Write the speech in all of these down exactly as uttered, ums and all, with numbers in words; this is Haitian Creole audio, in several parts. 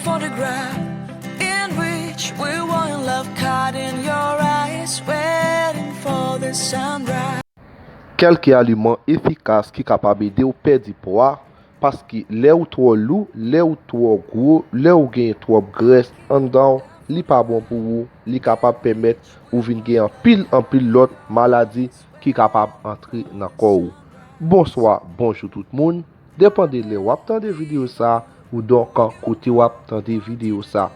for the ground in which we were in love, caught in your eyes, waiting for the sunrise. Kèlke aliman efikas ki kapab ede w pèdi pwa, paske lè ou twò lou, lè ou twò gwo, lè ou gen twòp grès anndan w, li pa bon pou ou, li kapab pèmèt ou vin gen anpil, anpil lòt maladi ki kapab antre nan kò ou. Bonswa, bonjou tout moun. Depann de lè w ap tande videyo sa, ou donk kote w ap tande videyo sa.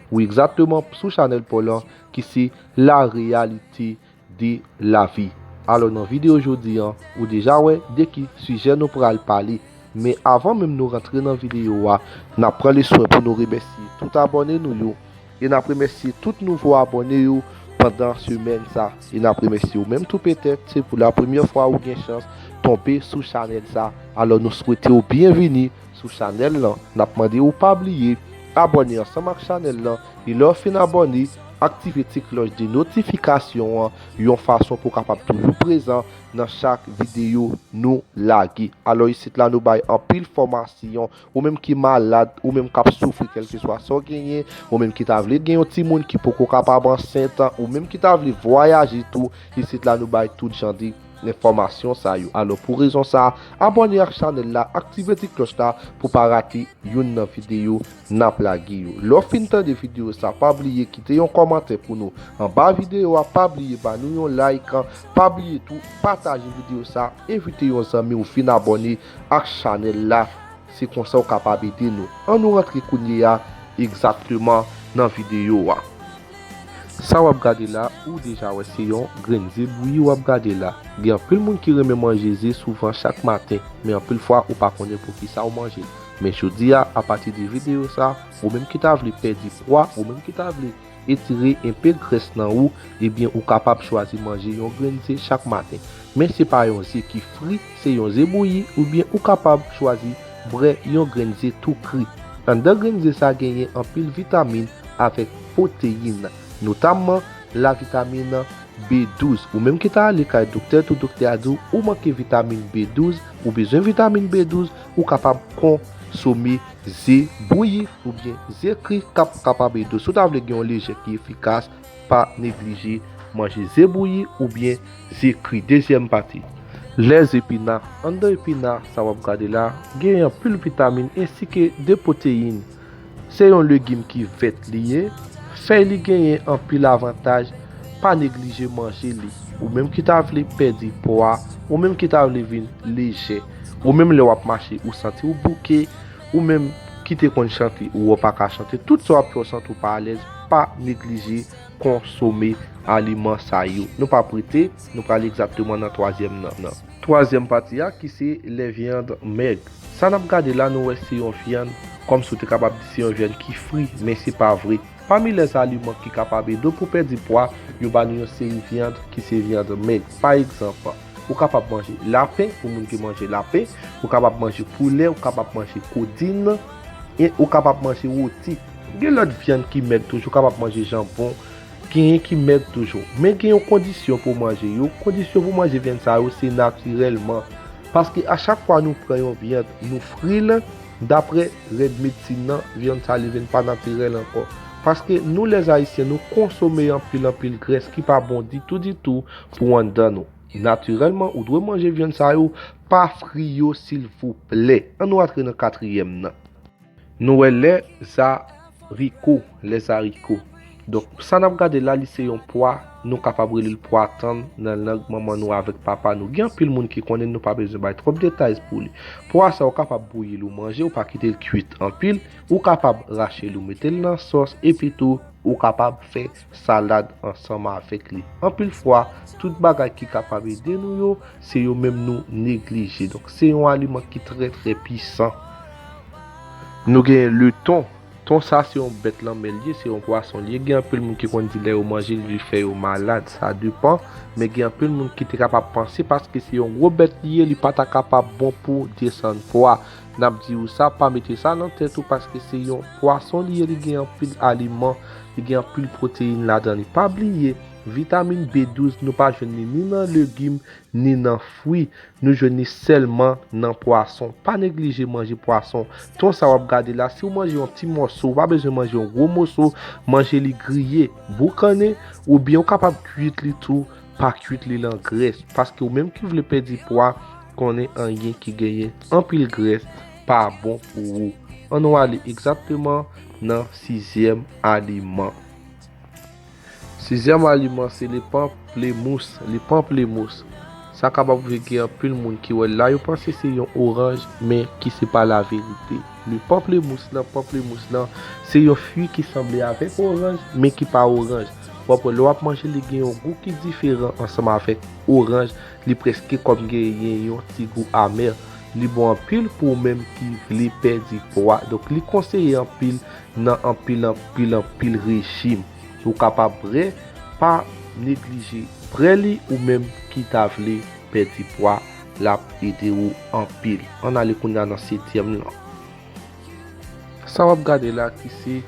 Ou egzakteman sou chanèl pa w lan ki se La Réalité de la Vie. Alò nan videyo jodi an, ou deja wè de ki sijè nou pral pale. Men avan menm nou rantre nan videyo a, n ap pran le swen pou nou remèsye tout abòne nou yo. E n ap remèsye tout nouvo abòne yo pandan semèn sa. E n ap remèsye ou menm tou petèt, se pou la premyè fwa ou gen chans tonbe sou chanèl sa. Alò nou swete w byenvini sou chanèl lan. N ap mande ou pa bliye abòne ansanm ak chanèl lan. E lè w fin abòne, aktive ti klòch de notifikasyon an yon fason pou w kapab toujou prezan nan chak videyo nou lage. Alò isit la nou bay anpil fòmasyon. Ou menm ki malad, ou menm k ap soufri kèlkeswa sa w genyen, ou menm ki ta vle gen yon timoun ki poko kapab ansent, ou menm ki ta vle vwayaje tou, isit la nou bay tout jan de enfòmasyon sa yo. Alò pou rezon sa, abòne ak chanèl la, aktive ti klòch la pou pa rate youn nan videyo n ap lage yo. Lè w fin tande videyo sa, pa bliye kite yon kòmantè pou nou anba videyo a, pa bliye ba nou yon like, pa bliye tou pataje videyo sa, envite yon zanmi w vin abòne ak chanèl la. Se konsa w kapab ede nou. Ann nou rantre kounye a egzakteman nan videyo a. Sa w ap gade la, ou deja wè se yon grenn ze bouyi w ap gade la. Gen anpil moun ki renmen manje ze souvan chak maten, men anpil fwa ou pa konnen poukisa w manje l. Men jodi a, apati de videyo sa, ou menm ki ta vle pèdi pwa, ou menm ki ta vle etire enpe grès nan ou, ebyen ou kapab chwazi manje yon grenn ze chak maten. Men se pa yon ze ki fri, se yon ze bouyi, oubyen ou kapab chwazi bwè yon grenn ze tou kri. Anndan grenn ze sa genyen anpil vitamin avèk pwoteyin, notamman lavitamin B douz. Ou menm ki ta ale kay doktè tou, doktè a di w ou manke vitamin B douz, ou bezwen vitamin B douz, ou kapab konsome ze bouyi oubyen ze kri k ap kapab ede w. Si w ta vle gen yon lejè ki efikas, pa neglije manje ze bouyi oubyen ze kri. Dezyèm pati, lèzepina. Anndan epina sa w ap gade la, genyen anpil vitamin ensi ke de pwoteyin. Se yon legim ki vèt li ye. Fèy li genyen anpil avantaj. Pa neglije manje li. Ou menm ki ta vle pèdi pwa, ou menm ki ta vle vin lejè, ou menm lè w ap mache ou santi w bouke, ou menm ki te konn chante ou wè w pa ka chante, tout sa w ap fè w santi w pa alèz, pa neglije konsome aliman sa yo. Nou p ap rete, nou prale egzakteman nan twazyèm nan. Twazyèm pati a ki se lè vyann mèg. Sa n ap gade la nou wè se yon vyann, kòmsi w te kapab di se yon vyann ki fri, men se pa vre. Pami lèzaliman ki kapab ede w pou pèdi pwa, yo ba nou yon seri vyann ki se vyann mèg. Pa egzanp, ou kapab manje lapen, pou moun ki manje lapen, ou kapab manje poulè, ou kapab manje kodin, e ou kapab manje woti. Gen lòt vyann ki mèg toujou, ou kapab manje janbon, genyen ki mèg toujou. Men gen yon kondisyon pou w manje yo. Kondisyon pou w manje vyann sa yo se natirèlman. Paske a chak fwa nou pran yon vyann, nou fri l, daprè règ medsin nan, vyann sa li vin pa natirèl ankò. Paske nou lèzayisyen nou konsome anpil anpil grès ki pa bon ditou ditou pou anndan nou. Natirèlman ou dwe manje vyann sa yo, pa fri yo silvouplè. Ann nou rantre nan katriyèm nan. Nou wè lèzariko, lèzariko. Donk sa n ap gade la li se yon pwa, nou kapab rele l pwa tann nan lang manman nou avèk papa nou. Gen anpil moun ki konnen, nou pa bezwen bay twòp detay pou li. Pwa sa ou kapab bouyi l ou manje, ou pa kite l kwit anpil, ou kapab rache l ou mete l nan sòs, epi tou ou kapab fè salad ansanm avèk li. Anpil fwa, tout bagay ki kapab ede nou yo, se yo menm nou neglije. Donk se yon aliman ki trè trè pwisan. Nou genyen le ton. Ton sa se yon bèt lanmè l ye, se yon pwason l ye. Gen anpil moun ki konn di lè yo manje l, li fè yo malad. Sa depan. Men gen anpil moun ki te kapab panse paske se yon gwo bèt li ye, li pa ta kapab bon pou desann pwa. N ap di w sa, pa mete sa nan tèt ou paske se yon pwason li ye, li gen anpil aliman, li gen anpil pwoteyin ladan li. Pa bliye, Vitamin B douz, nou pa jwenn li ni nan legim, ni nan fwi. Nou jwenn li sèlman nan pwason. Pa neglije manje pwason. Ton sa w ap gade la, si w manje yon ti mòso, ou pa bezwen manje yon gwo moso, manje li griye, boukannen, oubyen ou kapab kwit li tou, pa kwit li lan grès. Paske ou menm ki vle pèdi pwa, konnen anyen ki genyen anpil grès pa bon pou ou. Ann nou ale egzakteman nan sizyèm aliman. Sizyèm aliman se le pamplemousse. Le pamplemousse. Sa kapab rive gen anpil moun ki wè l la, yo panse se yon oranj, men ki se pa laverite. Le pamplemousse lan, pamplemousse lan, se yon fwi ki sanble avèk oranj, men ki pa oranj. W ap wè, lè w ap manje li, gen yon gou ki diferan ansanm avèk oranj. Li prèske kòm genyen yon ti gou amè. Li bon anpil pou ou menm ki vle pèdi pwa. Donk, li konseye anpil nan anpil, anpil, anpil rejim. Ou kapab bwè, pa neglije bwè li, ou menm ki ta vle pèdi pwa, l ap ede w anpil. Ann ale kounye a nan setyèm lan. Sa w ap gade la ki se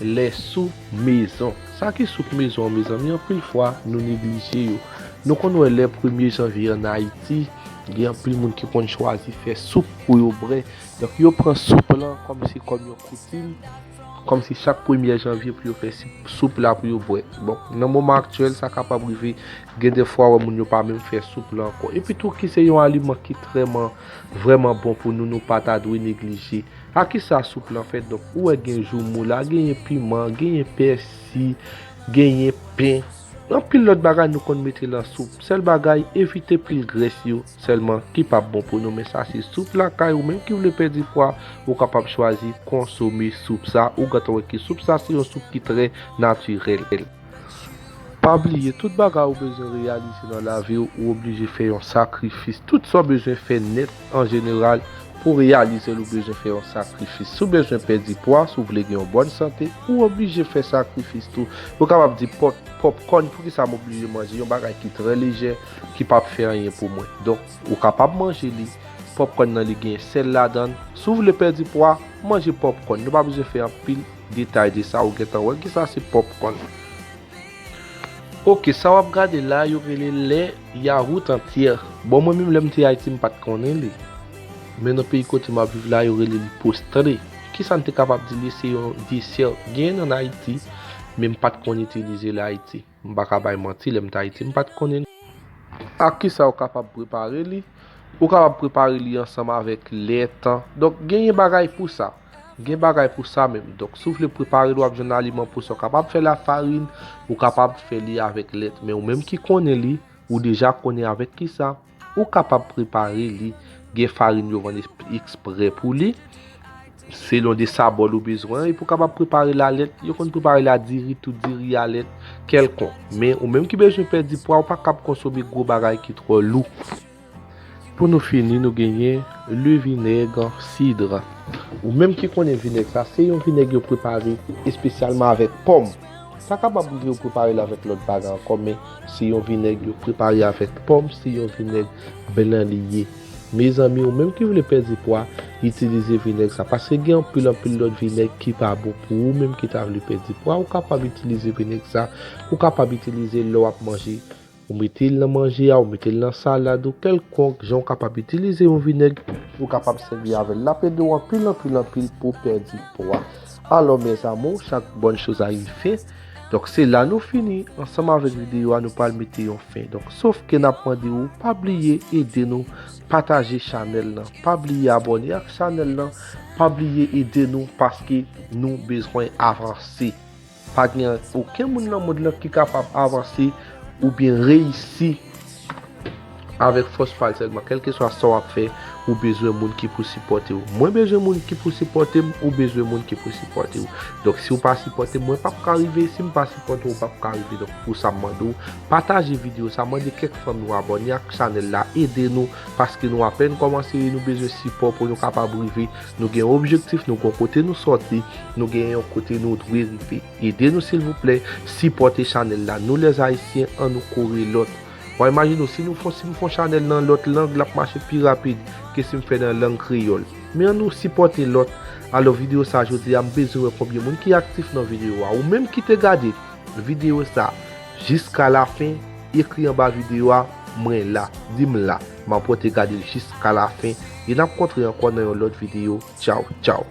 lè soup mezon. Sa ki soup mezon an, mezanmi, anpil fwa nou neglije yo. Nou konn wè lè premye janvye ann Ayiti, gen anpil moun ki konn chwazi fè soup pou yo bwè. Donk, yo pran soup lan kòmsi kòm yon koutim, kòmsi chak premye janvye pou yo fè si-, soup la pou yo bwè. Bon, nan moman aktyèl, sa kapab rive, gen de fwa wè moun yo pa menm fè soup lan ankò. Epi tou, ki se yon aliman ki trèman, vrèman bon pou nou, nou pa ta dwe neglije. A ki sa soup lan fèt? Donk, ou wè gen joumou la, genyen piman, genyen pèsi, genyen pen. Anpil lòt bagay nou konn mete lan soup. Sèl bagay, evite pil grès yo sèlman ki p ap bon pou nou. Men sa se soup lakay ou menm ki vle pèdi pwa, ou kapab chwazi konsome soup sa. Ou gentan wè ke soup sa se yon soup ki trè natirèl. Pa bliye, tout bagay ou bezwen reyalize nan lavi w, ou oblije fè yon sakrifis. Tout sa w bezwen fè nèt, an jeneral, pou reyalize l, ou bezwen fè yon sakrifis. Si w bezwen pèdi pwa, si w vle gen yon bòn sante, ou oblije fè sakrifis tou. Ou kapab di pòp-, pòpkòn, poukisa m oblije manje yon bagay ki trè lejè, ki p ap fè anyen pou mwen? Donk, ou kapab manje li. Pòpkòn nan, li gen sèl ladan l. Si w vle pèdi pwa, manje pòpkòn. Nou pa bezwen fè anpil detay de sa, ou gentan wè kisa se pòpkòn. Oke, sa w ap gade la, yo rele lè yawout antyè. Bon, mwen menm, lè m te Ayiti, m pa t konnen li. Men nan peyi kote m ap viv la, yo rele li postre. Kisa n te kapab di li? Se yon desè. Genyen ann Ayiti, men m pa t konn itilize l Ayiti. M pa ka bay manti, lè m t Ayiti, m pa t konnen. Ak kisa ou kapab prepare li? Ou kapab prepare li ansanm avèk lèt. Donk, genyen bagay pou sa. Gen bagay pou sa menm. Donk, si w vle prepare l, w ap jwenn aliman pou sa. Ou kapab fè lafarin, ou kapab fè li avèk lèt. Men ou menm ki konnen li, ou deja konnen avèk kisa ou kapab prepare li. Gen farin yo vann es-, eksprè pou li. Selon de sa bòl ou bezwen, epi ou kapab prepare l a lèt. Yo konn prepare l a diri tou, diri a lèt kèlkonk. Men ou menm ki bezwen pèdi pwa, ou pa kab konsome gwo bagay ki twò lou. Pou nou fini, nou genyen le vinaigre cidre. Ou menm ki konnen vinèg sa, se yon vinèg yo prepare espesyalman avèk pòm. Sa kapab rive yo prepare l avèk lòt bagay ankò, men se yon vinèg yo prepare avèk pòm, se yon vinèg blan li ye. Mezanmi, ou menm ki vle pèdi pwa, itilize vinèg sa, paske gen anpil, anpil lòt vinèg ki pa bon pou ou menm ki ta vle pèdi pwa. Ou kapab itilize vinèg sa, ou kapab itilize l lè w ap manje. Ou mete l nan manje a, ou mete l nan salad ou, kèlkonk jan ou kapab itilize yon vinèg, ou kapab sèvi avè l. L ap ede w anpil, anpil, anpil pou w pèdi pwa. Alò, mes amours, chaque bonne chose a une fin. Donk, se la nou fini ansanm avèk videyo a, nou pral mete yon fen. Donk, sof ke n ap mande w, pa bliye ede nou pataje chanèl lan. Pa bliye abòne ak chanèl lan. Pa bliye ede nou paske nou bezwen avanse. Pa gen okenn moun nan mond lan ki kapab avanse oubyen reyisi avèk fòs pa l sèlman. Kèlkeswa sa w ap fè, ou bezwen moun ki pou sipòte w. Mwen bezwen moun ki pou sipòte m, ou bezwen moun ki pou sipòte w. Donk, si w pa sipòte m, mwen p ap ka rive. Si m pa sipòte w, ou p ap ka rive. Donk, pou sa, m mande w, pataje videyo sa, mande kèk fanmi w abòne ak chanèl la, ede nou, paske nou apèn kòmanse e nou bezwen sipò pou nou kapab rive. Nou gen objektif, nou gen kote nou sòti, nou gen yon kote nou dwe rive. Ede nou silvouplè, sipòte chanèl la. Nou lèzayisyen, ann nou kore lòt. W a imajine w, si nou fon, si m fon chanèl nan lòt lang, l ap mache pi rapid ke si m fè nan lang kreyòl. Men ann nou sipòte lòt. Alò, videyo sa jodi a, m bezwen wè konbyen moun ki aktif nan videyo a. Ou menm ki te gade videyo sa, jiska lafen, ekri anba videyo a, mwen la, di m la. M ap wè w te gade l jiska lafen. E n ap kontre ankò nan yon lòt videyo. Tchaw, tchaw.